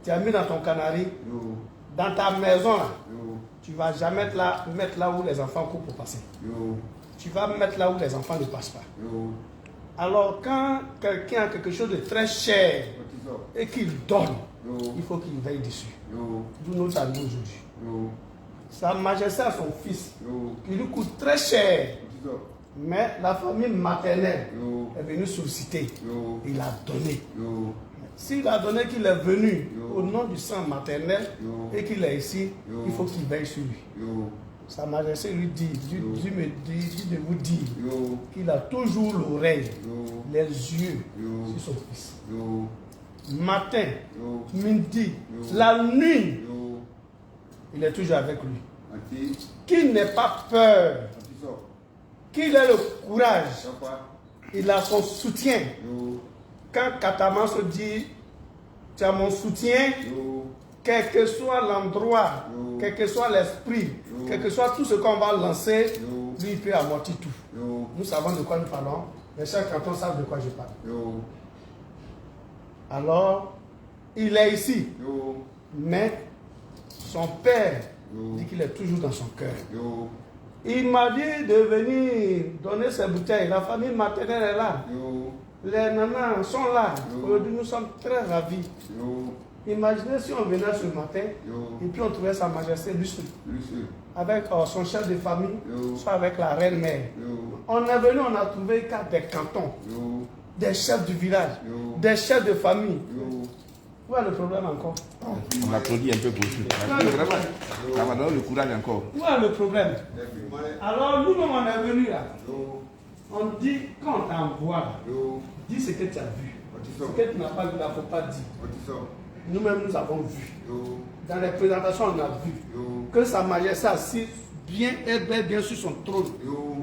Tu as mis dans ton canari, dans ta maison là, tu ne vas jamais te la mettre là où les enfants courent pour passer. Tu vas mettre là où les enfants ne passent pas. Alors quand quelqu'un a quelque chose de très cher et qu'il donne, il faut qu'il veille dessus. D'où notre arrivée aujourd'hui. Sa Majesté a son fils, qui lui coûte très cher. Mais la famille maternelle est venue solliciter. Il a donné. S'il a donné qu'il est venu au nom du sang maternel et qu'il est ici, il faut qu'il veille sur lui. Sa Majesté lui dit, Dieu, Dieu me dit, de vous dire qu'il a toujours l'oreille, les yeux sur son fils. Matin, midi, la nuit, il est toujours avec lui. Qu'il n'ait pas peur, qu'il ait le courage, il a son soutien. Quand Kataman se dit, tu as mon soutien, quel que soit l'endroit, quel que soit l'esprit, quel que soit tout ce qu'on va lancer, lui, il peut amortir tout. Nous savons de quoi nous parlons. Les chefs cantons savent de quoi je parle. Alors, il est ici. Mais son père dit qu'il est toujours dans son cœur. Il m'a dit de venir donner ses bouteilles. La famille maternelle est là. Les nanas sont là. Aujourd'hui, nous sommes très ravis. Imaginez si on venait ce matin et puis on trouvait Sa Majesté lui seul, avec son chef de famille, soit avec la reine mère. On est venu, on a trouvé quatre des cantons, des chefs du village, des chefs de famille. Où est le problème encore? On applaudit un peu pour tout. Vraiment, ça va donner le courage encore. Où est le problème? Alors nous-mêmes, on est venus là. On dit, quand on t'envoie, dis ce que tu as vu. Ce que tu n'as pas vu, là, il ne faut pas dire. Nous-mêmes, nous avons vu. Dans les présentations, on a vu que Sa Majesté assis bien et bien sur son trône.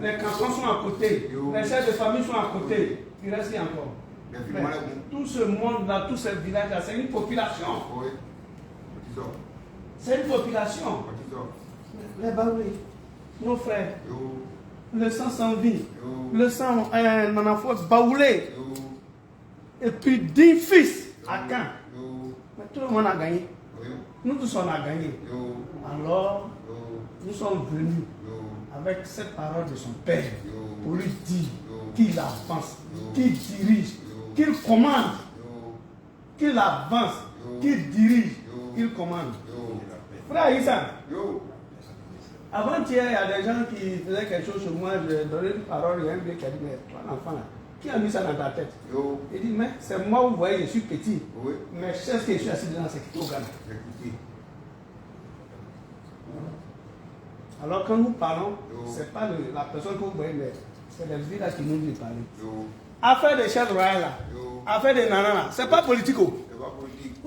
Les cantons sont à côté. Les chefs de famille sont à côté. Il reste encore. Mais tout ce monde-là, tous ces villages-là, c'est une population. C'est une population. Les Baoulés, nos frères, le sang sans vie, le sang Nanafo Baoulé, et puis 10 fils à Caen. Mais tout le monde a gagné. Nous tous, on a gagné. Alors, nous sommes venus avec cette parole de son père pour lui dire qu'il avance, qu'il dirige, qu'il commande, qu'il avance, qu'il dirige, qu'il commande. Frère Issa, avant-hier, il y a des gens qui faisaient quelque chose sur moi, je donnais une parole, il y a un vieux qui a dit, mais toi l'enfant là, qui a mis ça dans ta tête? Il dit, mais c'est moi, vous voyez, je suis petit. Mais chaise que je suis assis dedans, c'est au Ghana. Alors quand nous parlons, ce n'est pas la personne que vous voyez, mais c'est les villages qui nous disent parler. Affaire de chefs royaux là, affaire de nana là, c'est pas politique. Vous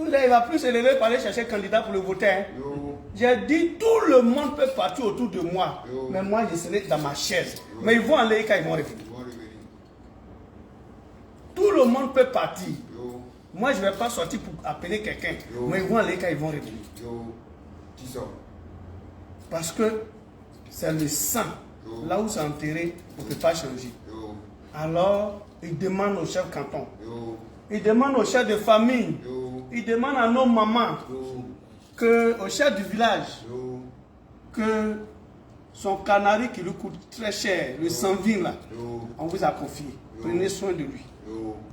il va plus s'élever pour aller chercher candidat pour le voter. Hein. J'ai dit tout le monde peut partir autour de moi, mais moi je serai dans ma chaise. Mais ils vont aller quand ils vont revenir. Tout le monde peut partir. Moi je ne vais pas sortir pour appeler quelqu'un, mais ils vont aller quand ils vont revenir. Parce que c'est le sang. Là où c'est enterré, on ne peut pas changer. Alors, il demande au chef canton. Il demande au chef de famille. Il demande à nos mamans, que, au chef du village, que son canari qui lui coûte très cher, le 120 là, on vous a confié. Prenez soin de lui.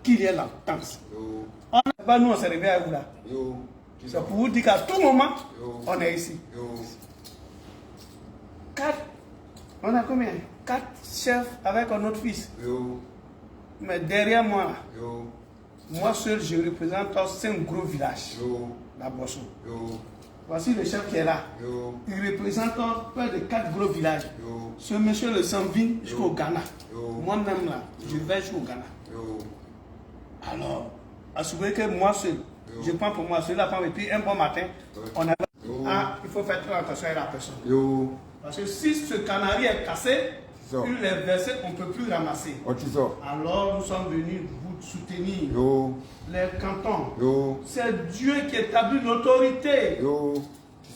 Qu'il y ait l'entente. On pas nous, on s'est réveillé à vous là. C'est pour vous dire qu'à tout moment, on est ici. Quatre, on a combien? 4 chefs avec un autre fils. Mais derrière moi, là, moi seul, je représente 5 gros villages. La Boisson. Voici le chef qui est là. Il représente près de 4 gros villages. Ce monsieur le s'en vient jusqu'au Ghana. Moi-même là, je vais jusqu'au Ghana. Alors, assurez que moi seul, je prends pour moi, celui-là prend, et puis un bon matin, on a. Ah, il faut faire très attention à la personne. Parce que si ce canari est cassé, il est versé, on ne peut plus ramasser. Alors nous sommes venus vous soutenir. Les cantons. C'est Dieu qui établit l'autorité.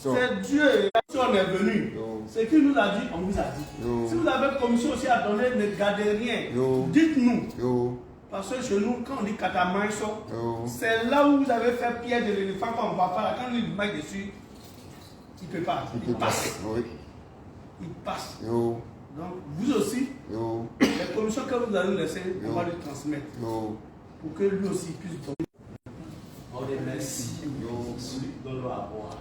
C'est Dieu. Si on est venu, ce qu'il nous a dit, on vous a dit. Si vous avez commission aussi à donner, ne gardez rien. Dites-nous. Parce que chez nous, quand on dit Katamaïso, c'est là où vous avez fait pied de l'éléphant quand on ne voit pas là. Quand il marche dessus, il ne peut pas. Il passe. Oui. Il passe. Yo. Donc, vous aussi, Yo. les commissions que vous allez nous laisser, on va lui transmettre. Yo. Pour que lui aussi puisse donner. On remercie celui qui donne l'eau à boire.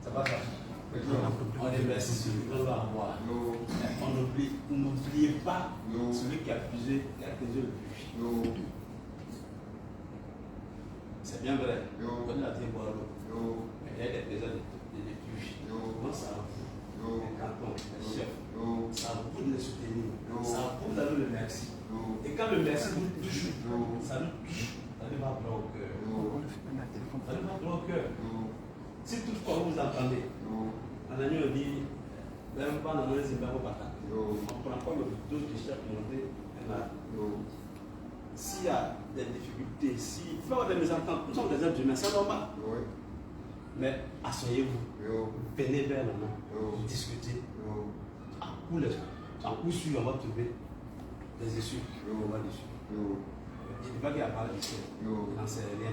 Ça va ça? On remercie celui qui donne l'eau à boire. Mais on n'oublie, n'oubliez pas celui qui a puisé, qui a creusé le puits. C'est bien vrai. On a dit boire l'eau. Mais il y a des besoins de puits. Donc ça vous, les cantons, les chefs, ça vous de les soutenir. Ça vous d'aller le merci. Et quand le merci nous touche, ça nous touche. Ça nous va droit au cœur. Ça nous va droit au cœur. Si toutefois vous entendez, en ami on dit, même pas dans les on prend pas le dos du chef monter un arbre. S'il y a des difficultés, s'il peut y avoir des mésententes, nous sommes des êtres humains, c'est normal. Mais asseyez-vous, venez vers le nom, discutez. À coup sûr, on va trouver des issues. On va dessus. Je ne dis pas qu'il y a pas d'issue, il n'en sait rien.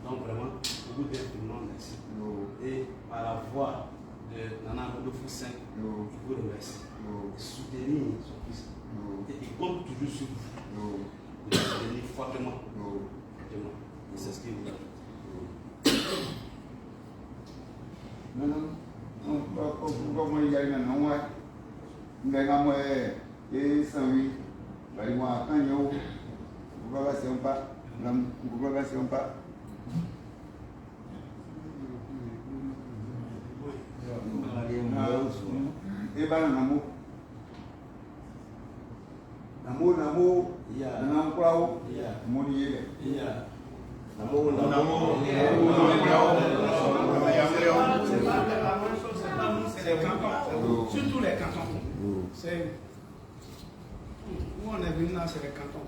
Donc vraiment, beaucoup d'infiniment merci. Et par la voix de Nana Rodolfo V, il vous remercie. De soutenir son fils. Et il compte toujours sur vous. De le soutenir fortement. Fortement. Et c'est ce qu'il vous a dit. Non, non, non, non, non, non, non, et Saint-Louis, e ba namo namo namo namo kurawo mo ni ye namo namo C'est les cantons, surtout les cantons. C'est où on est venu là, c'est les cantons.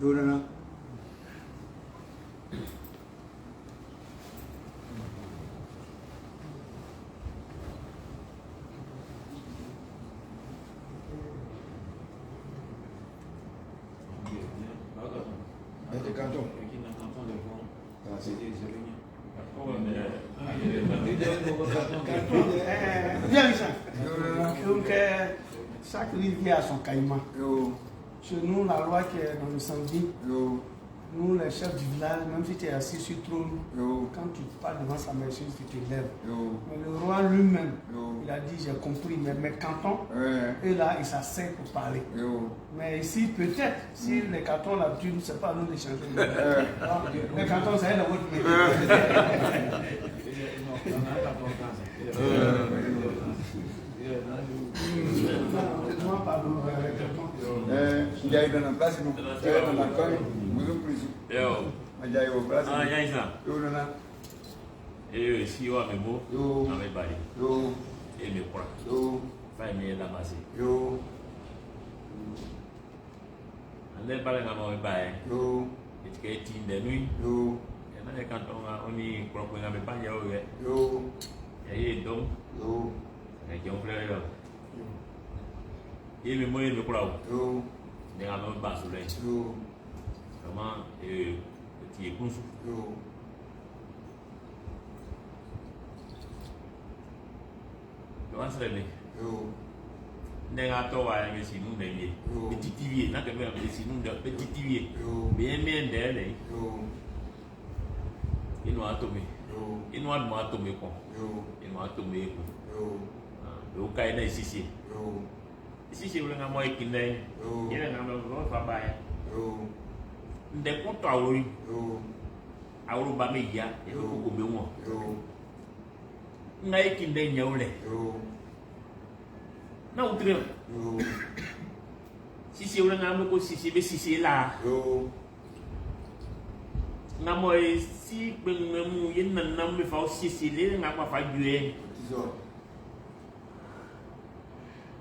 Nana. Viens, Richard. Donc, chaque rivière a son caïman. Chez nous, la loi qui est dans le samedi, nous, les chefs du village, même si tu es assis sur le trône, quand tu parles devant sa majesté, tu te lèves. Mais le roi lui-même, il a dit, j'ai compris, mais mes cantons, et là, il s'assied pour parler. Mais ici, peut-être, si les cantons ont l'habitude, ce n'est pas à nous d'échanger. Les cantons, c'est dans votre métier. Il y a eu dans la place, nous, dans la cogne, nous sommes plus. Il y a eu au place. Ah, Yaïsa. Yo, nana. Et si yo amebo, Yo. amebali. Yo. Et me croix. Yo. Fa me la base. Yo. Ande bale na mo ba e. Yo. Et que ti de nuit. Yo. Et na le canton on y croix ko na me pa ya o ye. Yo. Ya ye don. Yo. E ki on frère yo. Et me mo me croix. Yo. Ne ga me ba so le. Yo. Vraiment, ti ekunsu. Yo ansere me. Ne nga to wa me sinu ne ye. Be titi vie na ke me be sinu de be titi vie. Be me nde le. Inu ato me. Inu adu ato me ko. Inu ato me ko. Yo kai na isisi. Isisi wule nga mo ikinde. Yele nga mo lo fa ba ya. Nde ko to awori. Aworo ba me ya, e ko ko me won. Nga ikinde nya wule. Na utre. Sisi wule nga mo ko sisi be sisi la. Nga mo e si gbenme mu ye nana me fa o sisi le nga pa fa jue.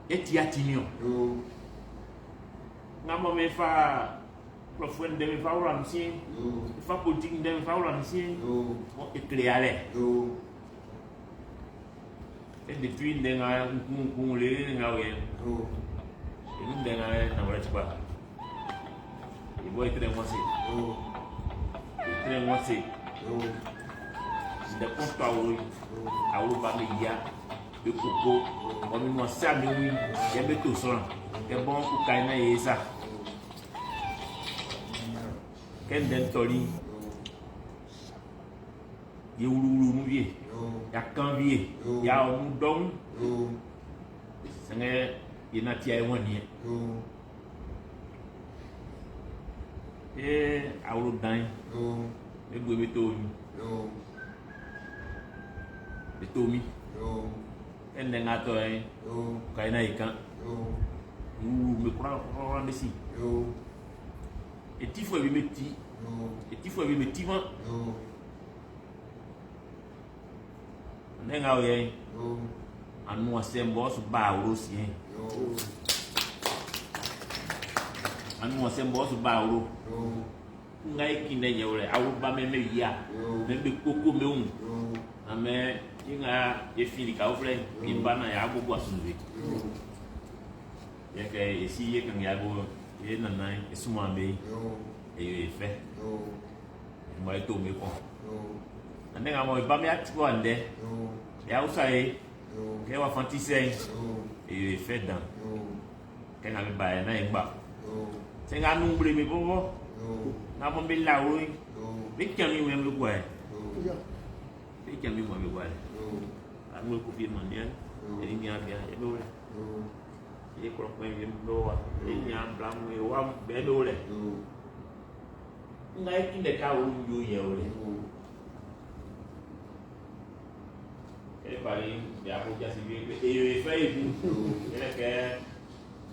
E ti atinio. Nga mo me fa profond de me fa wura mi fa politique de me fa wura mi mo e cléale. Et depuis ndenga nkun le nga we. E ndenga na wala tiba. E boy très moi c'est. Très moi c'est. De compte awori. Aworo ba me ya. Be koko. O mi mo sa mi wi. Ya be to so. Ke bon ku kai na yesa. Ken den tori. Ye wulu wulu nu vie. Ya kan vie. Ya onu dong. Senge ye na tia e won ni. E aworo dan. E gbe be to mi. Be to mi. E ne nga to e. Kai na ikan. Wulu me kura kura me si. E ti fo bi me ti. E ti fo bi me ti ma. Ne nga oye. Anu ase mbo so ba aworo si e. Anu ase mbo so ba aworo. Nga ikinde nye wole aworo ba me me ya. Me be koko me un. Ame inga efili ka ofle imba na ya gbogbo asunze. Ye ke esi ye kan ya go ye nana esuma be. E yo efe. Mo e to me ko. Ande nga mo ba me ati ko ande. Ya usa e. Ke wa fanti se. E yo efe dan. Ke nga me ba na e gba. Se nga nu bre me bobo. Na mo be la o. Be kan mi we me ko e. Be kan mi mo me ko e. Anu ko fi man ya. E ni abia e be wole. E ko ko mi mo wa. E nya bla mo e wa be be wole. Nga e kinde ka o yo ye wole. E pari ya ko ja si bi e yo e fa e bu. E ke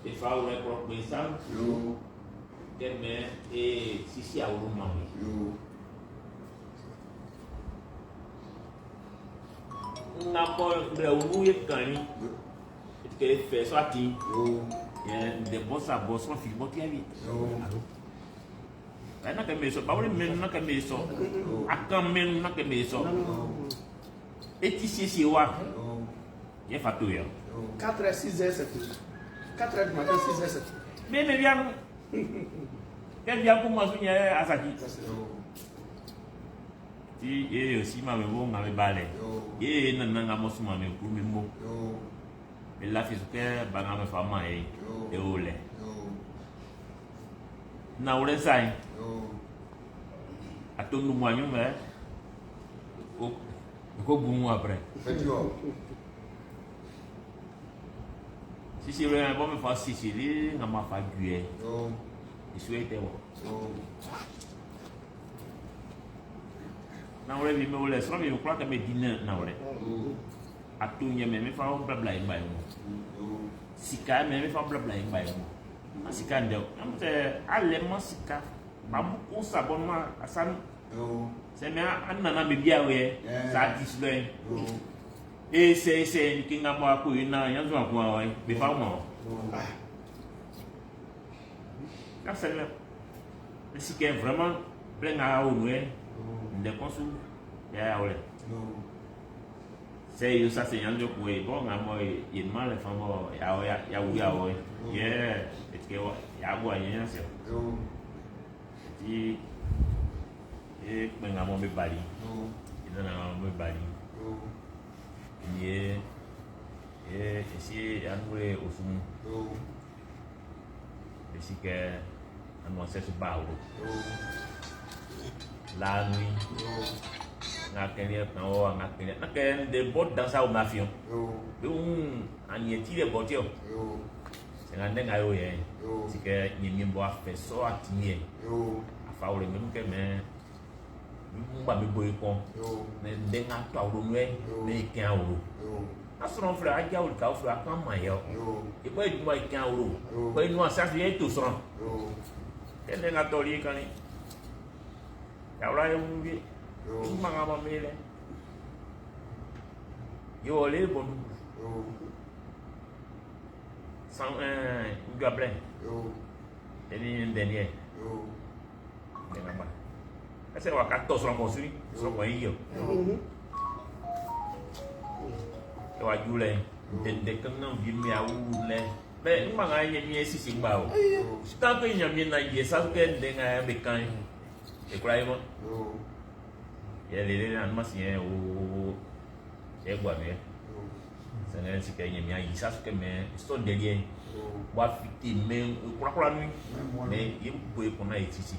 e fa o re ko pe sam. Ke me e sisi awuru ma mi. Nga mo bre unu ye kan ni. Ke fe so ati. Ye de bossa bossa fi bo ti abi. Ba na ke me so ba wole menu na ke me so. Akan menu na ke me so. E ti sisi wa. Ye fa to yo. 4h, 6h, 7h. 4h du matin, 6h, 7h. Mais me viens. Ke viens pour moi sounya asaki. Ti e aussi ma me bo nga me bale. Ye na na nga mo suma me ku me mo. Me la fi ke ba nga me fa ma e. E ole. Na wole sai. Atondu mo anyu me. O ko bu mu après. Si si le bon me fa si si li nga ma fa gue. Isu ete wo. Na wole bi me wole so mi crois que me dîner na wole. Atunye me me fa bla bla imba yo. Sika me me fa bla bla imba yo. Ma sika nde. Am te ale ma sika. Ba bu ko sabon ma asan. Se me an na me bia we. Sa dis le. E se se ni kinga mo ko ina yanzu akun wa be fa mo. Ka se le. Sika vraiment plein a o nu e. Nde konsu ya wole. Se yo sa se yanjo ko e bon nga mo ye ma le fa mo ya o ya ya wu ya o. Ye et ke wa ya bo yen se. Ti e kpɛnga mɔ be bali. E nana mɔ be bali. Ye e esi anule osumu. Esi ke anu asesu bawo. La nui. Nga kele kan o nga kele. Na ke de bot dansa o mafion. Be un anye ti le bot yo. Se nga ndenga yo ye. Si ke nyemi bo afe so atinye. Afa o le mem ke me mba mi boy kon. Ne ndenga to awro nu e ne ken awro. Asọ̀rọ̀ fúlẹ̀ ajá olùkà fúlẹ̀ akọ́ àmà yẹ ọ́. Ìbọn ìdúmọ̀ ìkẹ́ àwòrò. Ìbọn inú àṣàṣù yẹn tó sọ̀rọ̀. Kẹ́ndé ŋa tọ̀ rí kan ní. Yàwòrán yẹn wú bí. Ńgbà ŋa ma mi lẹ. Yẹ wọlé bọ̀ nù. San ɛɛ ŋdua blɛ. Ẹni ndẹni yẹ. Ndẹ ŋa ma. Ẹsẹ̀ wà ká tọ̀ sọ̀rọ̀ kọ̀ sí. Sọ̀rọ̀ kọ̀ yín yọ. Ẹ wà ju lẹ. Ndẹ̀ndẹ̀ kankan vi mi awu lẹ. Bẹ́ẹ̀ ŋgbà ŋa yẹ mi sisi ŋgbà o. Tant que nyame na yẹ sa kɛ ndẹ ŋa yẹ bẹ kan yẹ. Ekura yẹ mọ. Yẹ lele na anuma si yẹ o yẹ gba mi yẹ. Sɛnɛ si kɛ nyame ayi sa kɛ mɛ sɔ ndɛli yɛ. Wa fiti mɛ kurakura nu. Mɛ yẹ bo ye kɔnɔ yɛ sisi.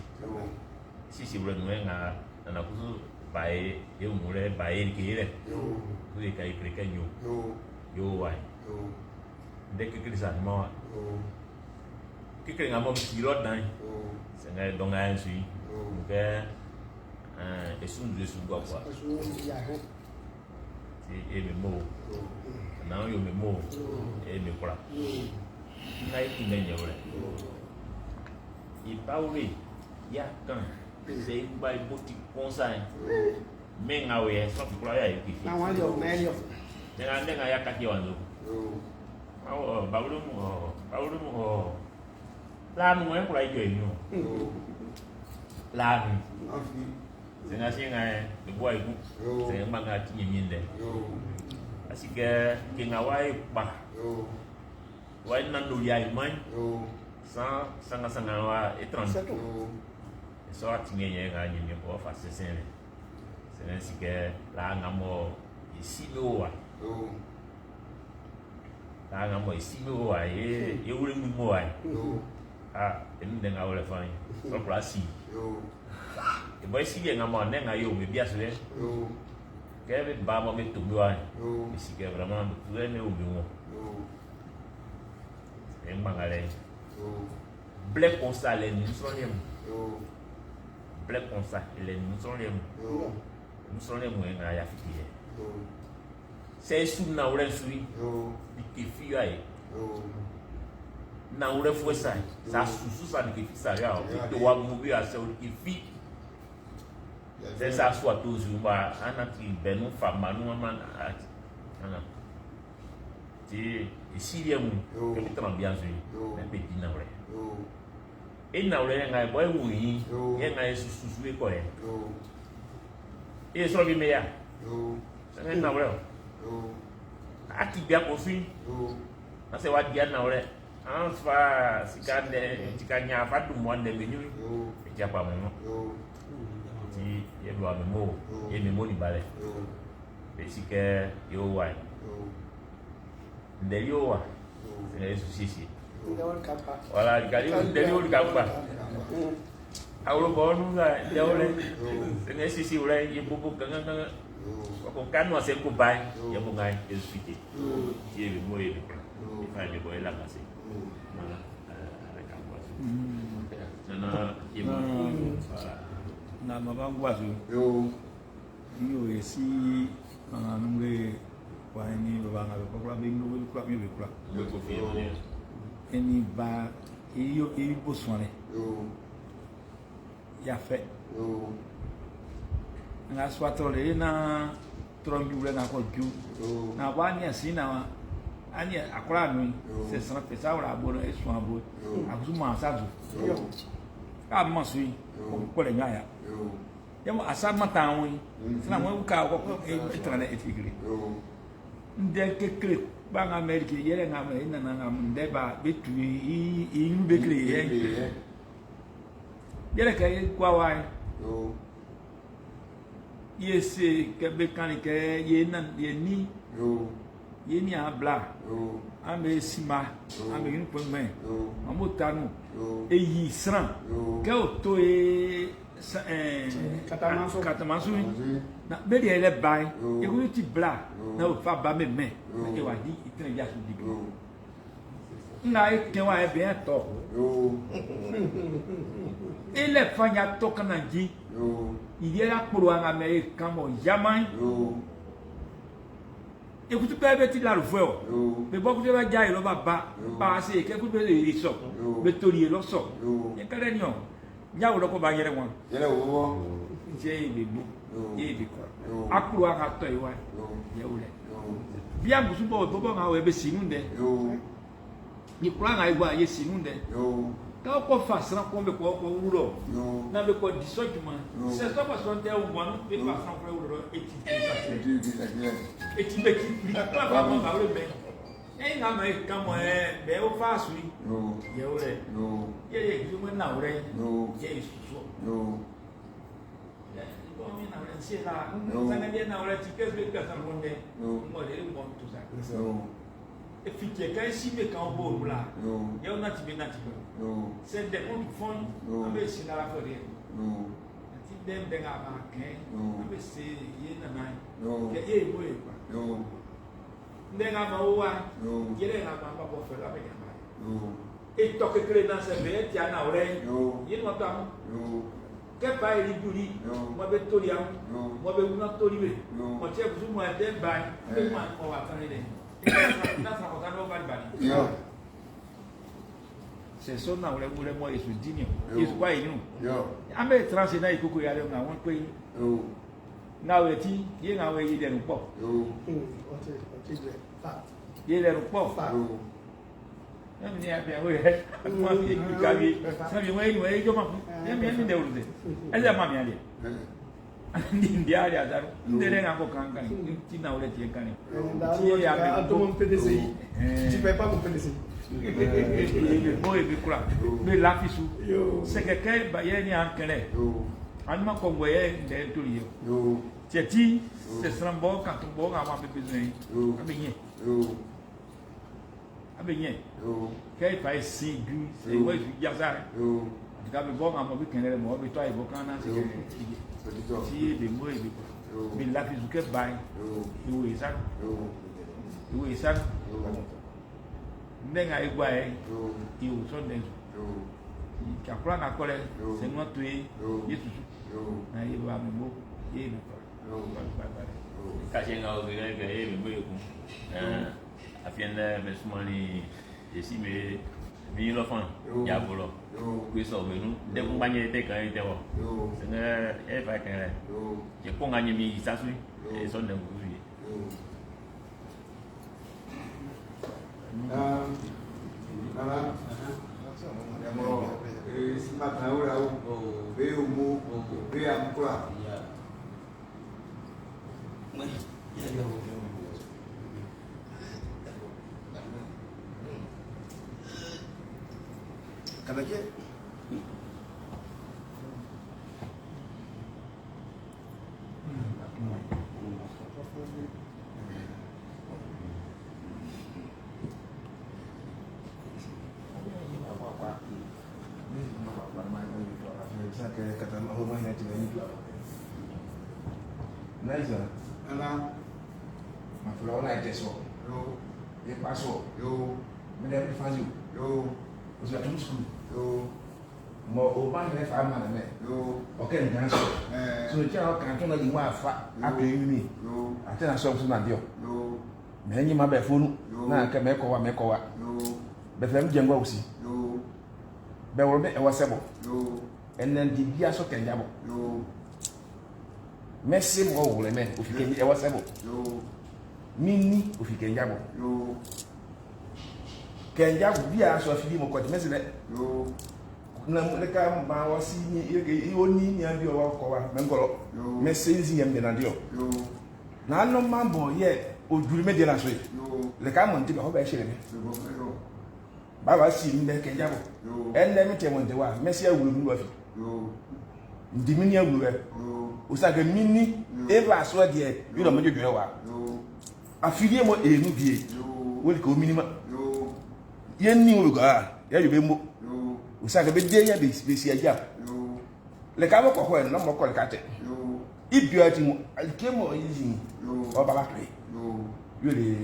Sisi wulɛ nu yɛ ŋa nana kusu ba ye ye ŋu lɛ ba ye ke lɛ. Kusu yi ka yi kere kɛ nyo. Yo wa ye. Ndɛ kekele sa numa wa. Kekele ŋa mɔ ti lɔ dan ye. Sɛnɛ dɔn ŋa yɛ su yi. Nkɛ ɛɛ esu nu esu gbɔ kua. Ti e mi mo. Na yo mi mo. E mi kura. Nga yi ti mɛ nyɛ wlɛ. Ìbáwé ya kan se gba ibo ti kɔn sa yɛ. Mɛ ŋa wɛ sɔfi kura ya yi keke. Na wọn yọ mẹ yọ. Ne ŋa ne ŋa ya kati wa nzo. Awɔ bawolo mu ɔ bawolo mu ɔ. Laanu ŋɔ kura yi jɔ yi nyo. Laanu. Sɛŋa si ŋa yɛ ebu ayi ku. Sɛŋa gba ŋa ti nye mi dɛ. Asi ke ke ŋa wa ye kpa. Wa ye nando ya yi ma san sanga sanga wa e trente. Sɔ ati ŋe nye ŋa nye mi bɔ fa sɛsɛn lɛ. Sɛŋa si ke la ŋa mɔ esi mi wa. La ŋa mɔ esi mi wa ye ye wuli mi mo wa ye. Ah enu de ŋa wole fa ye. Sɔ kura si. Ebɔ esi yɛ ŋa mɔ ne ŋa ye o mi bia so yɛ. Kɛ mi ba mɔ mi tobi wa ye. Esi kɛ vraiment tu ne o mi wɔ. E ŋgba ŋa lɛ. Blɛ kɔnsa lɛ nusrɔ̃ mu. Blɛ kɔnsa lɛ nusrɔ̃ mu. Nusrɔ̃ mu yɛ ŋa ya fiti yɛ. Sɛ esu na wlɛ su yi. Dike fi ya ye. Na wlɛ fue sa ye. Sa susu sa dike fi sa ya o. Fito wa mu bi ya sɛ o dike fi. Sɛ sa su ato zu ba ana ti bɛnu fa ma nu ma ati. Ana. Ti esi yɛ mu. Kɛmi tɛnɛ bi yan su yi. Mɛ pe di na wlɛ. E na wlɛ yɛ ŋa ye bɔ ewu yi. Yɛ ŋa ye susu ye kɔ yɛ. E sɔrɔ bi mɛ ya. Sɛ na wlɛ o. Ati bia kɔ su yi. Na sɛ wa di na wlɛ. An fa sika nɛ sika nya fa dun mɔ nɛ mɛ nyu. Edza kpa mɔ. Ti ye do ame mo. Ye mi mo ni ba lɛ. Esi kɛ yo wa ye. Ndɛ yo wa. Sɛ yesu sisi. Wala gari ndɛ yo ka gba. Awolo bɔ nu la ndɛ wo lɛ. Sɛ sisi wlɛ ye bobo gangan gangan. Kɔkɔ kanu ase ko ba ye. Ye mo ŋa yesu fite. Ti ye mi mo ye mi kura. Ifa ye mi bɔ ye la gase. Voilà. Avec un boisson. Nana ye mo. Voilà. Na ma ba ngwa so. Iyo esi na nungre wa ni baba nga be kura be no kura mi be kura. Be ko fi ye. Eni ba iyo iyo bo sone. Ya fe. Nga swa tro le na tro nju le na ko ju. Na wa ni asi na ani akora nu se san fe sa ora bo e sun abo. Akusu ma sa zu. Ka ma su yi ko ko le nya ya. Yamo asa mata won. Sina won ka ko e tra le etigre. Nde kekere ba nga Amerika yɛrɛ nga ma nana nga nde ba be tu i i nu be kele yɛ. Yɛlɛ kɛ gua wa ye se kɛ be kan kɛ ye na ye ni ye ni a bla an bɛ sima an bɛ yiri pɔnmɛ an b'o ta nu e y'i siran kɛ o to ye katamasu na bɛ de yɛrɛ ba ye i ko ti bila na o fa ba bɛ mɛ e wa di i tɛna yasu di bi nka e kɛ wa ye bɛn tɔ e lɛ fanya tɔ kana ji i yɛrɛ kpolo an ka mɛ e kan mɔ jama ekutu bɛɛ bɛ ti la fɛ o bɛ bɔ kutu bɛ ja yɛrɛ ba ba ba se kɛ kutu bɛ yiri sɔ bɛ toli yɛrɛ sɔ ne ka dɛ ɲɔ n y'a wolo ko b'a yɛrɛ wa yɛrɛ wo n cɛ ye bɛ bɔ e ye bɛ kɔrɔ a kuru an ka tɔ ye wa yɛ wulɛ biya muso bɔ bɔ bɔ nka o bɛ sinu dɛ ni kura nka ye wa ye sinu dɛ k'aw kɔ fa siran kɔn bɛ kɔ kɔ wulɔ n'a bɛ kɔ disɔ juma sɛsɔ ka sɔn tɛ wanu bɛ fa siran kɔ wulɔ e ti e ti bɛ ti bi kura fa ma ka wele mɛ e ŋa mɛ kamɔ ɛ bɛ o fa sui yɛ wulɛ yɛ yɛ jumɛn na wulɛ yɛ ye susɔ. Efi si bɛ kan b'o la yɛw na ti bɛ na ti bɛ sɛ dɛ ko fɔn an bɛ sin ala fɛ dɛ ti bɛn bɛn ka ma kɛ an bɛ se ye nana ye kɛ e ye b'o ye kuwa n bɛ ka ma wa yɛrɛ ka ma ba bɔ fɛ la bɛ ɲama ye e tɔ kekele na sɛ bɛ e tia na wɛrɛ ye yen ma taa kɛ ba ye duli mɔ bɛ toli yan mɔ bɛ wuna toli bɛ mɔ cɛ muso mɔ tɛ ba ye bɛ ma mɔ wa kan dɛ n'a sɔrɔ ka n'o bali bali. C'est ça na wɛrɛ wɛrɛ mɔ yesu di ni yesu wa yi nù an bɛ transe n'a ye koko yɛrɛ nka wɔn pe n'a wɛ ti ye n'a wɛ yi lɛnu kpɔ yi lɛnu kpɔ ne mi yà bɛ o yɛ kuma fi ye ka bi sɛbi wɛ yi wɛ yi jɔ ma kun ne mi mi de wolo de ɛsɛ ma mi ali ndi ali azaru n tɛ ne ko kan kan ti na wɛrɛ tiɲɛ kan ti ye ya mɛ ko mon PDCI tu payes pas mon PDCI mo ye bi kura bɛ lafisu sɛgɛkɛ ba yɛ ni an kɛlɛ an ma kɔn wɛ ndɛ toli ye cɛ ti sɛ bɔ ka tun bɔ ka ma bɛ besoin ye a bɛ ɲɛ a bɛ ɲɛ kɛ fa ye sin du wɛ jasa a bɛ bɔ ka mɔ bɛ kɛnɛ mɔgɔ bɛ to a ye bɔ kan na sɛ ti ye bɛ mo ye bi kura bɛ lafisu kɛ ba ye ìwé sanu ìwé sanu ndé ŋa egba ye ìwò sɔ ndé zu kakura ŋa kɔ lɛ sɛŋɔ to ye ye susu na ye ba mi mo ye mi kɔ Kasi nga o kɛ kɛ e bɛ mo ye kun afiɛ lɛ bɛ suma ni esi mi mi lɔ fan ya bolo kwe sɔ bɛ nu dɛkun gba nye tɛ kan ye tɛ wɔ sɛŋɛ e fa kɛ lɛ cɛ ko ŋa nye mi sasu e sɔ ndɛ kuku ye. Nana, yamɔ sima kan wura o, be omo, be amukura. Kabake. Naisa, Nana, ma fula ona ite so. yo, E paso. yo, Me dem fazi. yo, O si atum school. yo, Mo o ba ne fa ma na me. yo, O ke nkan so. eh, So ti a kan to na yi wa fa ape yi ni. yo, Ate na so so na dio. yo, Me nyi ma be fonu. Na ke me ko wa me ko wa. yo, Be fem jengwa usi. yo, Be wo me e wa sebo. yo, Enen di bia so kenja bo. yo, Mesi mo wo le me o fi ke e wa sebo. yo, Mi ni o fi kenja bo. yo, Kenja bo bia so fi mo ko ti mesi le. yo, Na le ka ma wa si ni e o ni ni abi o wa ko wa me ngolo. yo, Mesi nzi yem de na dio. yo, Na no ma bo ye ojuri me de na so ye. yo, Le ka mo nti ba ho ba se le me. yo, Ba ba si mi be kenja bo. yo, Ene mi te mo nte wa mesi awuru mi wa fi. Ndi mi ni ewu bɛ. Osake mi ni eva so deɛ yóò mo dwedwe wa. Afidie mo enu bie. Woli ko minima. Ye ni wo ga ya yo be mo. Osake be de ya be be si aja. Le ka mo ko ho na mo ko le ka te. Ibi ati mo ke mo yi o baba pe. Yo le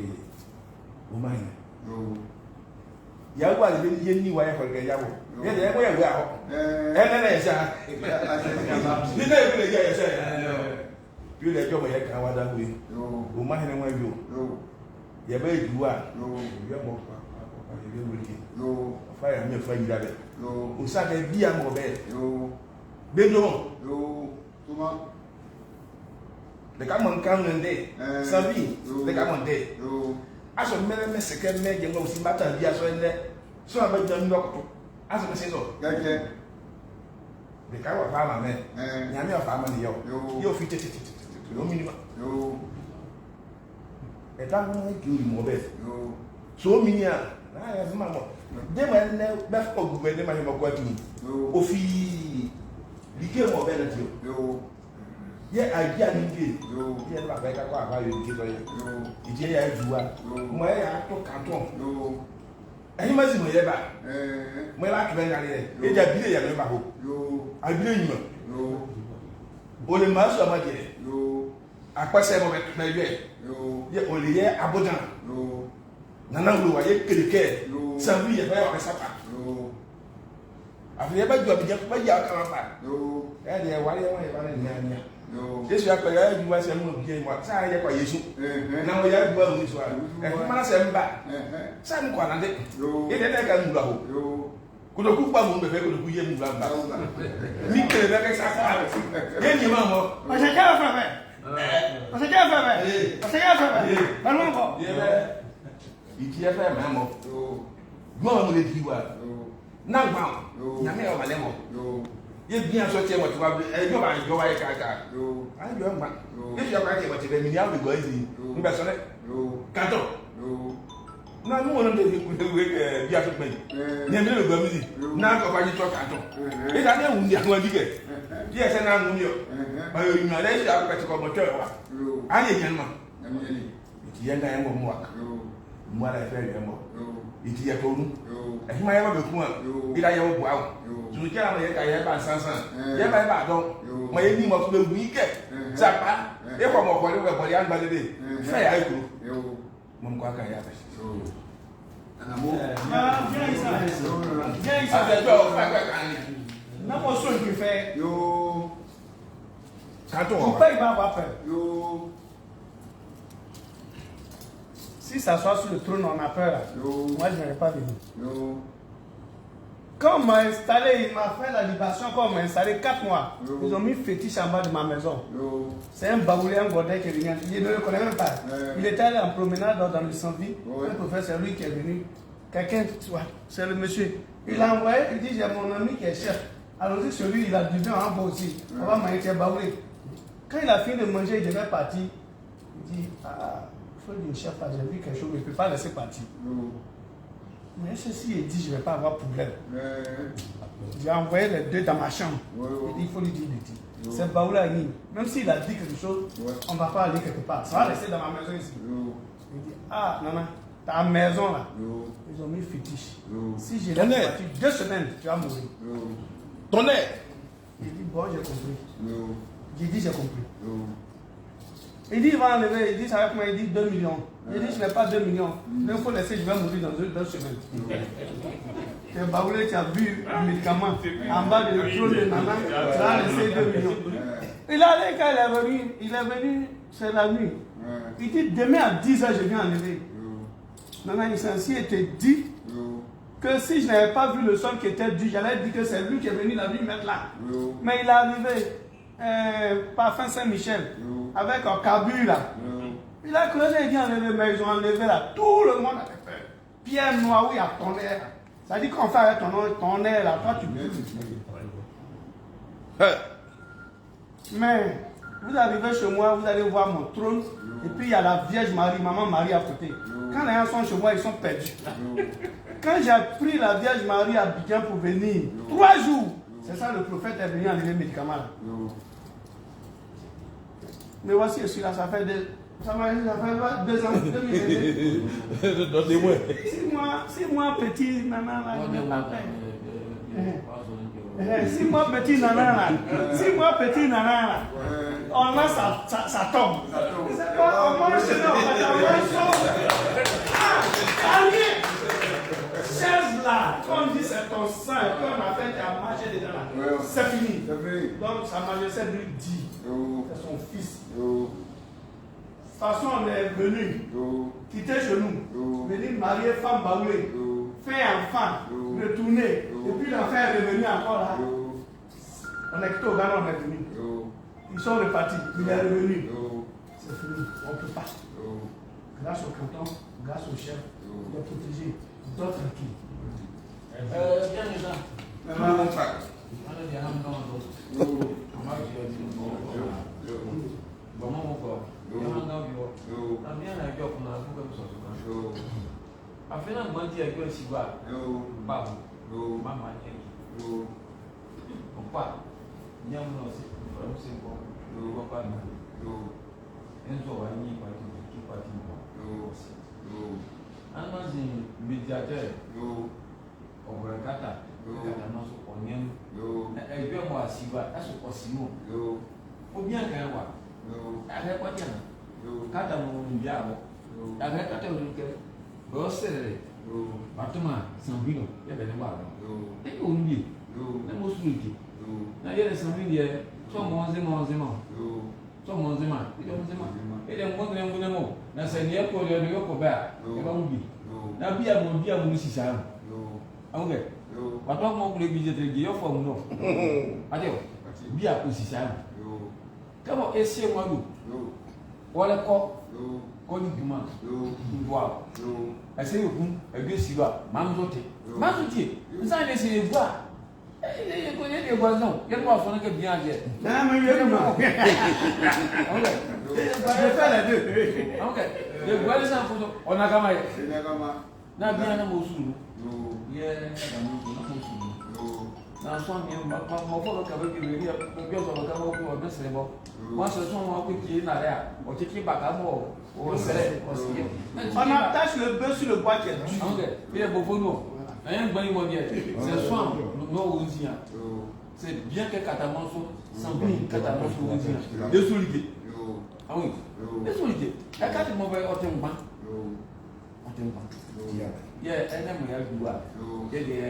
o ma yin. Ya wa le ye ni wa ye ko le ya wo. Ye de mo ye wa ho. E ne ne sa. Ni ne bi le ye se. Yo le jo mo ye kan wa da we. O ma hin wa yo. Ye be ju wa. Yo mo pa pa ye be wuli. Fa ya mi fa yira be. O sa ke bi am be. Be no. Le ka mon kan nde. Sabi le ka mon de. Aso mele me seke me je ngo si mata bi aso ene. So abe jan ndo ko. Aso me se so. Le ka wa fa ma me. Nya mi o fa ma ni yo. Yo fi te te te te. Lo minima. E ta mo ki mo be. So mi ni a. Na ya ma mo. De ma ne be fo gbogbo de ma ni mo ko ati. O fi like mo be na ti o. Ye aji ani bi. Ye ba ba ka ko aba yo ki so ye. Ije ya ju wa. Mo ye ya to kanton. Ẹyin ma si mo ye ba. Mo ye ba tubẹ ngari yẹ. E ja bile ya me ba ho. Abile yin ma. O le ma so ma jẹ. Akpẹsẹ mo bẹ tubẹ yẹ. Ye o le yẹ abojan. Nana wolo wa ye kelekẹ. Sanbi yẹ fẹ wa bẹ sapa. Àfi yẹ bẹ ju abidjan bẹ yà kàn fa. Ẹ de wari yẹ wọn yẹ ba ne nia nia. Yesu akpẹ yẹ ju wa sẹ mu bi yẹ wa sáà yẹ kọ Yesu. Na mo yẹ ju wa mu Yesu wa. Ẹ fún mana sẹ n ba. Sáà mi kọ anade. Yẹ dẹ dẹ ka mu la o. Kotoku kpa mu bẹ fẹ kotoku yẹ mu la ba. Mi kele bẹ kẹ sa fa. Yẹ ni ma mọ. Ọ̀sẹ̀ kẹ́ fẹ́ fẹ́. Ọ̀sẹ̀ kẹ́ fẹ́ fẹ́. Ọ̀sẹ̀ kẹ́ fẹ́ fẹ́. Pẹ̀lú ọkọ̀. Yẹ bẹ ìdí yẹ fẹ mẹ mọ. Gbọ́n mo lè di wa. N'a gbà nyàmé yẹ wà lẹ mọ. Yẹ bí aṣọ tiẹ̀ wọ̀ tí wa ẹ yọ bá yọ wa yẹ kàkà. A yọ ẹ gbà. Yẹ fi akọ tiẹ̀ wọ̀ tí bẹ mi ni awo gbọ́ ẹ zi. N bẹ sọ dẹ. Kàtọ. Na nu wọn de fi ẹ bí aṣọ gbẹ yìí. Nyàmé lè gbọ́ mi zi. N'a kọ fà yí tọ́ kàtọ. Yẹ ta ne wù ní àwọn ẹbí kẹ. Yẹ ẹsẹ náà nù mí ọ. Ọyọ ìyàn lẹ ṣe akọ kẹtì kọ mọ tọ ẹ wa. A yẹ jẹn ma. Ìtì yẹn ká yẹn mọ mu wa. Mu ala yẹ fẹ yẹ mọ. Ìtì yẹ kọ nu. Ẹ̀hìn máa yẹ bá bẹ kún wa. Ìlà yẹ wọ bu àwọn. Tùtù àwọn yẹ ká yẹ bá sansan. Yẹ bá yẹ bá dọ́n. Mọ yẹ ní mọ tó bẹ wù í kẹ. Sapa. Yẹ kọ mọ kọ yẹ bẹ bọ̀dé àgbà dédé. Fẹ yà é kúrò. Mọ nkọ aka yà bẹ. Viens ici. Viens ici. Àti ẹjọ́ fún ẹgbẹ́ kan ní. N'a mo so tu fais. Kàtó Ton wọ̀. père il va avoir peur. S'il s'assoit sur le trône, on a peur là. Moi, je n'aurais pas venu. Quand on m'a installé, il m'a fait la libation, quand on m'a installé 4 mois, ils ont mis fétiche en bas de ma maison. C'est un baoulé, un godet qui est venu. Il ne le connaît même pas. Il était allé en promenade dans le Sanvi. Un professeur, c'est lui qui est venu. Quelqu'un, tu vois, c'est le monsieur. Il a envoyé, il dit, j'ai mon ami qui est chef. Allons-y, celui, il a du vin en bas aussi. On va manger, tu es baoulé. Quand il a fini de manger, il devait partir. Il dit, ah, il faut une chef là, j'ai vu quelque chose, mais je ne peux pas laisser partir. Mais ceci est dit, je ne vais pas avoir problème. J'ai envoyé les deux dans ma chambre. Il dit, il faut lui dire, il dit. C'est Baoula Ni. Même s'il a dit quelque chose, on ne va pas aller quelque part. Ça va rester dans ma maison ici. Il dit, ah, non, non, ta maison là, ils ont mis fétiche. Si je laisse partir 2 semaines, tu vas mourir. Tonnerre. Il dit, bon, j'ai compris. J'ai dit, j'ai compris. Il dit, il va enlever. Il dit, ça va combien? Il dit, 2 millions. Il dit, je n'ai pas 2 millions. Mais il faut laisser, je vais mourir dans 2 semaines. Tu es baoulé, tu as bu un médicament en bas de trône de Nana, tu as laissé 2 millions. Il est allé quand il est venu, c'est la nuit. Il dit, demain à 10h, je viens enlever. Nana, il s'est et te dit que si je n'avais pas vu le sol qui était dur, j'allais dire que c'est lui qui est venu la nuit mettre là. Mais il est arrivé, parfum Saint-Michel, avec un cabu là. Il a creusé, il dit enlever, mais ils ont enlevé là. Tout le monde avait peur. Pierre Noir, oui, à tonnerre. Ça dit qu'on fait avec ton nom, tonnerre là, toi tu peux. Mais vous arrivez chez moi, vous allez voir mon trône, et puis il y a la Vierge Marie, Maman Marie à côté. Quand les gens sont chez moi, ils sont perdus. Quand j'ai pris la Vierge Marie à Abidjan pour venir, 3 jours, C'est ça, le prophète est venu enlever le médicament là. Mais voici, je suis là, ça fait deux, ça fait 2 ans, 2022. Donnez-moi. 6 mois, 6 mois, petit nana là, je n'ai pas fait. Eh, 6 mois, petit nana là. 6 mois, petit nana là. On a ça, ça, ça tombe. C'est pas, on mange chez nous, on mange ça. Ah, allez. Chaise là, quand on dit c'est ton sang, et puis on a fait, tu as mangé dedans là. C'est fini. Donc sa majesté lui dit, c'est son fils. De toute façon, on est venu quitter chez nous, venir marier femme baoulée, faire enfant, retourner, et puis l'enfant est revenu encore là. On est quitté au Ghana, on est venu. Ils sont repartis, il est revenu. C'est fini, on ne peut pas. Grâce au canton, grâce au chef, il est protégé, il dort tranquille. Bien déjà. Maman. Ana di anam dɔn do. Ama di ɔdi bɔn mɔ kɔ. Yàrá náà bi wɔ. Na mi àná ẹjọ́ kùnà àbúkọ mi sọ̀tún kan. Àfi náà gbọ́n ti ẹjọ́ esi wa. Báwo. Má ma nyɛ yi. Ɔkpa. Nyɛ mu na ɔsi ɔmu se nkɔ. Ɔkpa mi. Ɛnzɔ wa nyi pati ki pati bɔ. Ɔsi. Anamasi médiateur. Ɔgbɛrɛ kata. Kata náà so ɔnyɛ mu. Ɛdwɛ mu asiwa ɛso ɔsi mu. Obi akan wa. Ahɛ kɔtɛ na. Kata mu nu bi awɔ. Ahɛ kata mu kɛ. Bɛ ɔsɛ batuma sanbi no yɛ bɛ ne wa lɔ. E y'o nu bi. Ne mo suru di. Na yɛrɛ sanbi deɛ sɔ mɔ nze mɔ nze mɔ. Sɔ mɔ nze ma. E de nze ma. E de ŋgbɔn ne ŋgbɔn ne mɔ. Na sɛ ni ɛkɔ yɛ yɔ kɔ bɛ a. E b'a mu bi. Na bi a mɔ bi a mu sisa o. Awo kɛ. Watɔ mɔ kule bi jɛtɛ gi yɔ fɔ mu nɔ. Ati o. Bi a ko sisa o. Kɛmɔ esie mɔ do. Wɔlɛ kɔ. Kɔ ni juma. Ndua. Ɛsɛ yòókù ɛgbɛ si wa maa te maa nso tie nsan de se egua ɛyɛ yɛ ko yɛ de egua zɔn yɛ ko afɔ ne kɛ biyan jɛ. Non, mais il est Ok. Je fais les deux. Ok. Egua de san foto ɔna kama yɛ. Na biyan na mo suru. Yɛ na mo na mo suru. Na sɔn mi ma ma fɔ ka bɛ bi yɛ bi ɔsɔ ka bɔ ko ɔbɛ sɛrɛ bɔ. Wɔn sɛ sɔn wɔn ko kie na yɛ a ɔtí ba ka mɔ o sɛrɛ ɔsi yɛ. On attache le bœuf sur le bois qui est dur. Ok. Yɛ bɔ fo nɔ. Ɛyɛ gbɛn yi mɔ bi yɛ. C'est soin n'o wo nziyan. C'est bien que katamanso sanbi katamanso wo nziyan. Esolike. Ah oui. Esolike. Ɛ kati mɔ bɛ ɔtɛ ŋgba. Ɔtɛ ŋgba. Yɛ ɛnɛ mo ya du wa. Yɛ de yɛ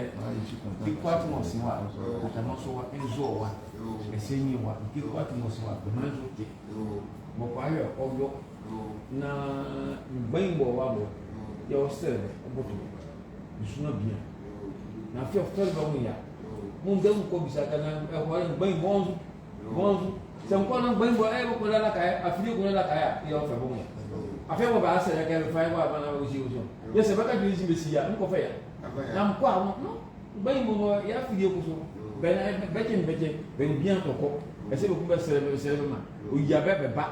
ikɔ ati mɔ si wa. Katamanso wa ezo wa. Ɛsɛ nyi wa. Ikɔ ati mɔ si wa. Gbɛmɛ te. Mɔkɔ ayɔ ɔyɔ. Na ŋgbɛn bɔ wa bɔ. Yɛ ɔsɛ ɔbɔtɔ. Nsuna bia. Na fi ɔfɛ bɛ ŋu ya. Mo ń dẹ́kun kɔ bisa kana ɛxɔ yɛ ŋgbɛn bɔnzu bɔnzu sɛ ŋkɔ na ŋgbɛn bɔ ɛ bɔ kɔnɔ la ka yɛ afili kɔnɔ la ka yɛ yɛ ɔfɛ bɔ ŋu ya. Afɛ bɔ bɛ asɛ yɛ kɛ fa yɛ bɔ a ba na bɛ si wosɔ. Yɛ sɛ bɛ ka joli si bɛ si ya ŋkɔfɛ ya. Na ŋkɔ awɔ no ŋgbɛn bɔ bɔ yɛ afili koso bɛ bɛ tse bɛ tse bɛ biyan tɔ kɔ ɛsɛ bɛ kun bɛ sɛrɛ bɛ sɛrɛ bɛ ma o ya bɛ bɛ ba.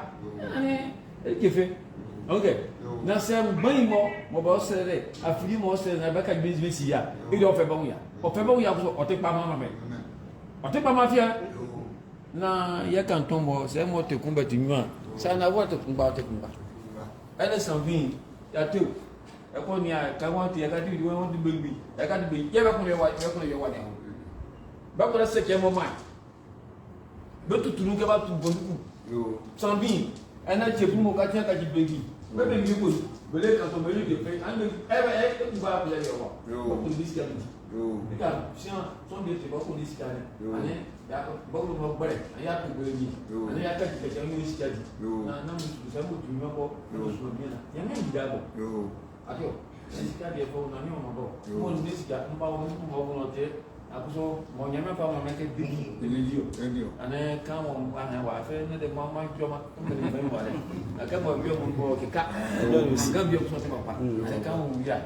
Ani e kefe. Ok. Na sɛ ŋgbɛn mɔ mɔ bɛ ɔsɛ dɛ afili mɔ ɔsɛ na bɛ ka joli si bɛ si ya e de ɔfɛ bɛ ŋu ya. Ɔfɛ bɛ ŋu ya koso ɔtɛ kpa ma ma mɛ. Ɔtɛ kpa ma fiyɛ. Na yɛ kan tɔn bɔ sɛ mɔ te kun bɛ ti ɲuman sa na wɔ te kun ba te kun ba. Ɛlɛ sanfin ya te o ɛkɔ ni a ka wɔn ti ɛka ti wɔn ti bɛ gbi ɛka ti bɛ yɛ bɛ kun yɛ wa yɛ kun yɛ wa dɛ. Bɛ kun sɛ kɛ mɔ ma ye. Bɛ tutunu kɛ ba tu bɔnduku. Sanfin ɛnɛ tse fún mɔ ka tiɲɛ ka ti bɛ gbi. Bɛ bɛ gbi ko bele kan tɔn bele de fɛ an bɛ ɛ bɛ ɛ kun b'a bila yɛ wa. Bɛ kun bi sika bi di. Ika sian sɔn de tɛ bɔ kun bi sika di. Ani ya bɔ kun bɔ gbɛrɛ ani y'a tu gbɛrɛ mi. Ani y'a ka ti kɛ an y'o sika di. Na na mu tu sɛ mu tu ɲɔgɔn kɔ mu sɔrɔ biɲɛ na. Yan mɛ da bɔ. Ati o sika deɛ fɔ na ni o ma bɔ. Mo ni sika n ba wo n bɔ kɔnɔ tɛ akuso mɔ nyɛmɛ fa mɔ mɛ kɛ debi televizio. Ani kan mɔ ahɛn wa fɛ ne de ma ma jɔ ma n bɛ fɛn wa dɛ. A kɛ mɔ bi mɔ bɔ kika. Kan bi sɔn tɛ ma pa. Ani kan mu ya.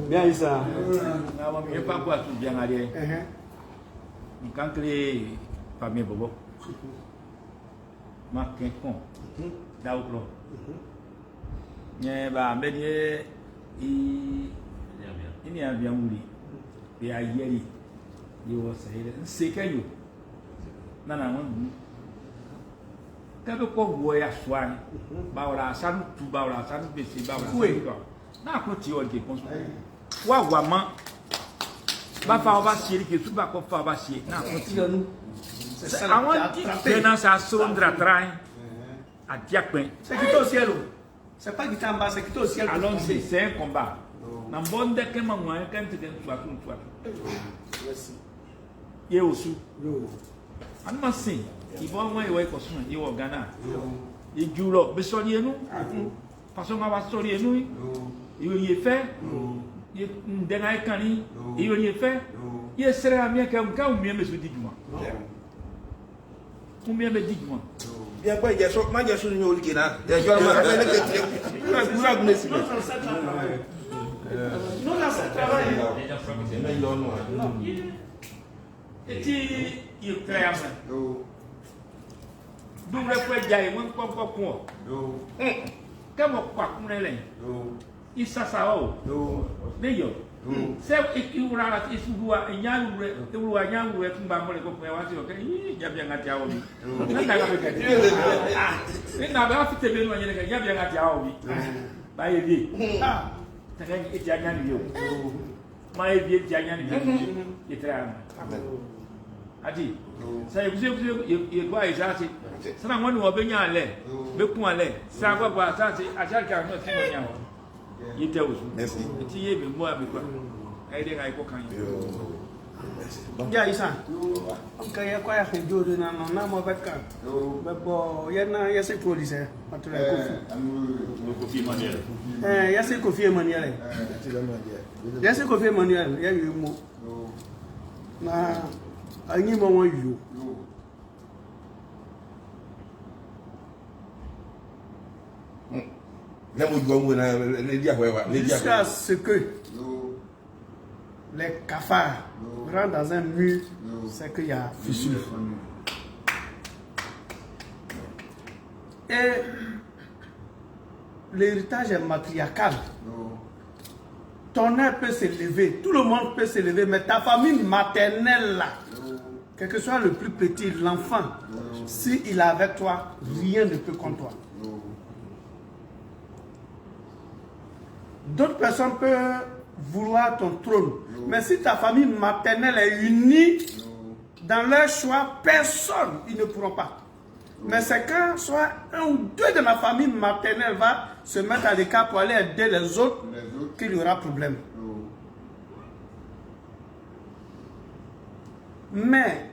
Bien, Issa. Ye pa ko atu bian ari. Nkan kle famille bobo. Ma ken kon. Daw klo. Nye ba mbe die i ini abian wuli. Be ayeri. Ye wɔ sɛ yɛ n se kɛ yo. Nana wọn bu. Kɛ bɛ kɔ wɔ ya sua ni. Ba wala asanu tu ba wala asanu bese ba wala asanu tu. N'a ko ti ɔ de kɔnsɔn. Wa wa ma. Ba fa ba sie ke su ba kɔ fa ba sie. N'a ko ti. C'est ça là, Àwọn tu as di attrapé. tɛna sa srondra tra. Adiakpɛ. C'est qui au ciel. oh. C'est pas qui en bas, c'est qui au ciel. Alors c'est un combat. Na mbɔ ndɛ kɛ ma ŋua kɛ n tigɛ ntua tu ntua tu. Merci. Ye osu. Yo. Anu ma sin. Ibɔ ŋua yi wɔ ekɔ sun yi wɔ Ghana. Idzu lɔ besɔli yenu. Faso ŋa wa sɔli yenu. Iyo ye fɛ. Ye ndɛ ŋa ye kani. Iyo ye fɛ. Ye srɛ amia kɛ nka umia bɛ so di juma. Umia bɛ di juma. Bien quoi, il y a ma jesu ni olike na. Ya jo ma ma ne ke ti. Kura kura si. Nos ancêtres travaillent. Nos ancêtres travaillent. Eti ye kɛ ya mɛ. Dumuni kɛ dza ye ŋun kpɔnkpɔ kun o. Kɛ mɔ kɔ akunɛ lɛ. Isasa o. Ne yɔ. Sɛ iwura la isuguwa nya wure iwura nya wure kun ba mɔle ko kun wa se o kɛ ii jabi an ka ti awɔ bi. Ne na ka bɛ kɛ ne na bɛ afi tɛmɛ nɔ ɲɛnɛ kɛ jabi an ka ti awɔ bi. Ba ye bi. Ah. Tɛgɛ e ti a nya ni bi o. Ma ye bi e ti a nya ni bi. I tɛrɛ a ma. Ati. Sɛ yekuse yekuse ye gbɔ ayi sa se. Sani ŋɔni wɔ bɛ nya lɛ bɛ kun lɛ sa gbɔ gbɔ sa se a sa kɛ a nɔ ti ŋɔ nya wɔ. Ye tɛ o su. Merci. Eti ye bɛ mɔ a bɛ kɔ. A ye den ka ye ko kan ye. Ya Isa. Ok, ya kwa ya hejo de na na na mo beka. Be bo ya na ya se police eh. Atura Kofi. Kofi Emmanuel. Eh, ya se Kofi Emmanuel. Ya se Kofi Emmanuel, ya yu mo. Na anyi mo won yu. Ne mo jo mo na le dia hwe wa, le dia Jusqu'à hwe. ce que les cafards rentrent dans un mur, c'est qu'il y a fissure. Et l'héritage est matriarcal. Ton air peut s'élever, tout le monde peut s'élever, mais ta famille maternelle là, quel que soit le plus petit, l'enfant, s'il est avec toi, rien ne peut contre toi. D'autres personnes peuvent vouloir ton trône, mais si ta famille maternelle est unie dans leur choix, personne, ils ne pourront pas. Mais c'est quand soit un ou deux de la famille maternelle va se mettre à l'écart pour aller aider les autres, qu'il y aura problème. Mais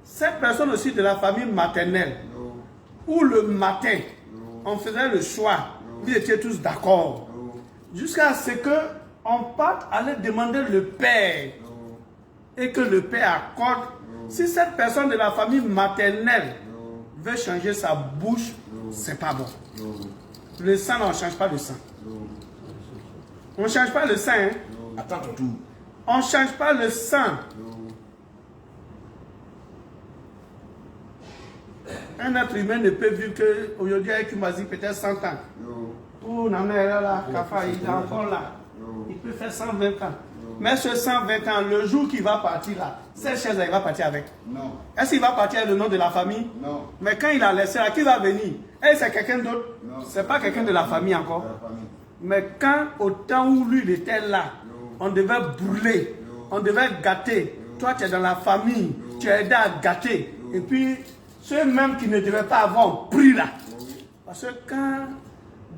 cette personne aussi de la famille maternelle, où le matin, on faisait le choix, vous étiez tous d'accord, jusqu'à ce que on parte aller demander le père et que le père accorde. Si cette personne de la famille maternelle veut changer sa bouche, c'est pas bon. Le sang, on ne change pas le sang. On ne change pas le sang. Hein? Attends ton tour. On ne change pas le sang. Un être humain ne peut vivre qu'aujourd'hui avec Kumazi, peut-être 100 ans. Oh, Nana est là, Kafa, il est encore là. Il peut faire 120 ans. Mais ce 120 ans, le jour qu'il va partir là, cette chaise là, il va partir avec. Non. Est-ce qu'il va partir avec le nom de la famille? Non. Mais quand il a laissé là, qui va venir? Et c'est quelqu'un d'autre? Non. C'est pas quelqu'un de la famille encore. La famille. Mais quand, au temps où lui, il était là, on devait brûler, on devait gâter. Toi, tu es dans la famille, tu as aidé à gâter. Et puis, ceux mêmes qui ne devaient pas avoir pris là. Parce que quand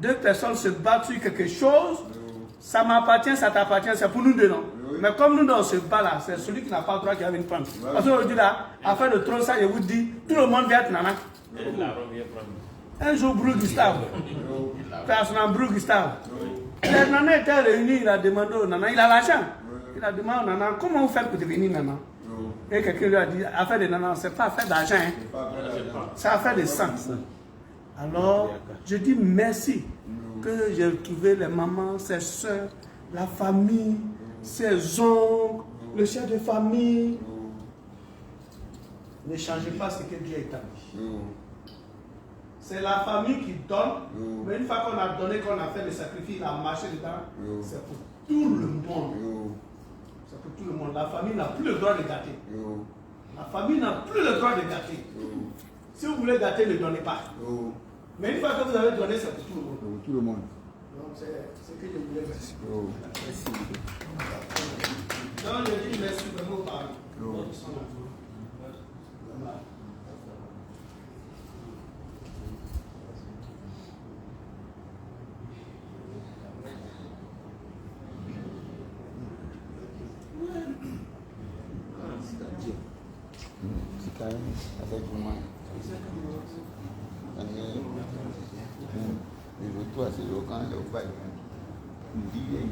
deux personnes se battent sur quelque chose, ça m'appartient, ça t'appartient, c'est pour nous deux, non? Mais comme nous, on se bat là, c'est celui qui n'a pas le droit qui va venir prendre. Parce qu'aujourd'hui là, afin de trône ça, je vous dis, tout le monde vient être nana. Un jour, Brou Gustave, personne Brou Gustave, les nanas étaient réunis, il a demandé au nana, il a l'argent. Il a demandé au nana, comment vous faites pour devenir nana? Et quelqu'un lui a dit, affaire de nana, c'est pas affaire d'argent, hein. C'est affaire de sang. Alors, je dis merci que j'ai trouvé les mamans, ses soeurs, la famille, ses oncles, le chef de famille. Ne changez pas ce que Dieu a établi. C'est la famille qui donne, mais une fois qu'on a donné, qu'on a fait le sacrifice, il a marché dedans, c'est pour tout le monde. C'est pour tout le monde. La famille n'a plus le droit de gâter. La famille n'a plus le droit de gâter. Si vous voulez gâter, ne donnez pas. Mais une fois que vous avez donné, c'est pour tout le monde. Pour tout le monde. Donc c'est ce que je voulais dire. Merci. Donc je dis merci vraiment aux parents. Qui sont là. Vraiment. Sika asɛdwuma ɛne èrò tó àṣeyọ kan lè fa ìfún ìdílé yìí.